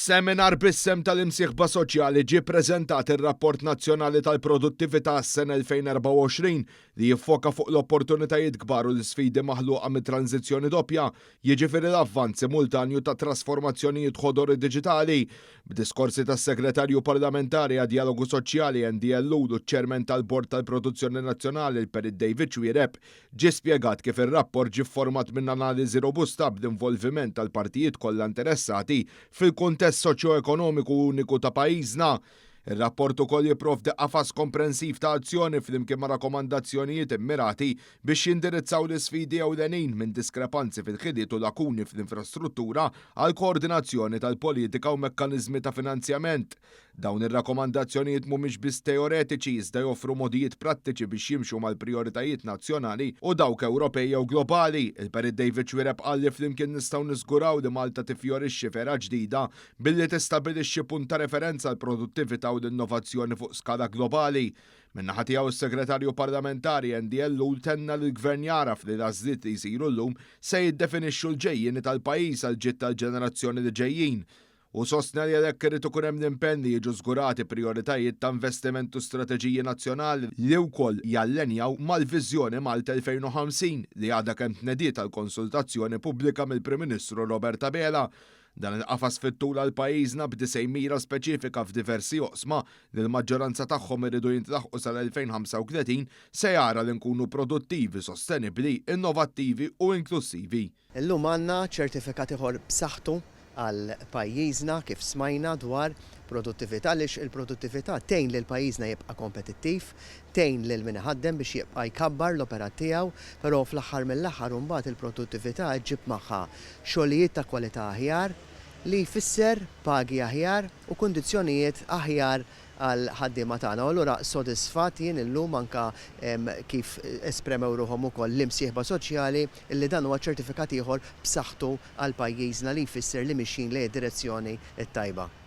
F'seminar bis-sehem tal-imsieħba soċjali ġie ppreżentat ir-Rapport Nazzjonali tal-Produttività għas-sena 2024 li jiffoka fuq l-opportunitajiet kbar u l-isfidi maħluqa mit-tranżizzjoni doppja, jiġifieri l-avvanz simultanju ta' trasformazzjonijiet ħodor u diġitali. B'diskorsi tas-Segretarju Parlamentari għad-Djalogu Soċjali Andy Ellul u ċ-Chairman tal-Bord tal-Produzzjoni Nazzjonali l-Perit David Xuereb, Ġie spjegat kif ir-rapport ġie fformat minn analiżi robusta bl-involviment tal-partijiet kollha interessati fil-kuntest soċjoekonomiku uniku ta' pajjiżna. Ir-rapport ukoll jipprovdi qafas komprensiv ta' azzjoni flimkien ma' rakkomandazzjonijiet immirati biex jindirizzaw l-isfidi ewlenin minn diskrepanzi fil-ħiliet u lakuni fl-infrastruttura għal koordinazzjoni tal-politika u mekkaniżmi ta' finanzjament. Dawn ir-rakkomandazzjonijiet mhumiex biss teoretiċi iżda joffru mogħdijiet prattiċi biex jimxu mal-prijoritajiet nazzjonali u dawk Ewropej jew globali. Il-Perit David Xuereb qal li flimkien nistgħu niżguraw li Malta tiffjorixxi f'era ġdida billi tistabbilixxi punt ta' referenza għall-produttività u l-innovazzjoni fuq skala globali. Min-naħa tiegħu s-Segretarju Parlamentari Andy Ellul tenna li l-Gvern jagħraf li l-għażliet li jsiru llum se jiddefinixxu l-ġejjieni tal-pajjiż għall-ġid tal-ġenerazzjoni li ġejjin. Hu sostna li għalhekk irid ikun hemm l-impenn li jiġu żgurati prijoritajiet ta' investiment u strateġiji nazzjonali li wkoll jallenjaw mal-Viżjoni Malta 2050 li għadha kemm tnediet għall-konsultazzjoni pubblika mill-Prim Ministru Robert Abela. Dan il-qafas fit-tul għal pajjiżna b'disgħin mira speċifika f'diversi oqsma li l-maġġoranza tagħhom iridu jintlaħqu sal-2035 se jara li nkunu produttivi, sostenibbli, innovattivi u inklussivi. Illum għandna ċertifikat ieħor b'saħħtu għal pajjiżna kif smajna dwar produttività għaliex il-produttività tgħin lil pajjiżna jibqa' kompetittiv, tgħin lil min iħaddem biex jibqa' jkabbar l-operat tiegħu, però fl-aħħar mill-aħħar imbagħad il-produttività ġġib magħha xogħlijiet ta' kwalità aħjar li jfisser pagi aħjar u kundizzjonijiet aħjar għall-ħaddiema tagħna u allura sodisfatt jien illum anke kif espremew ruħhom ukoll l-imsieħba soċjali illi dan huwa ċertifikat ieħor b'saħħtu għal pajjiżna li jfisser li mixjin lejn id-direzzjoni t-tajba.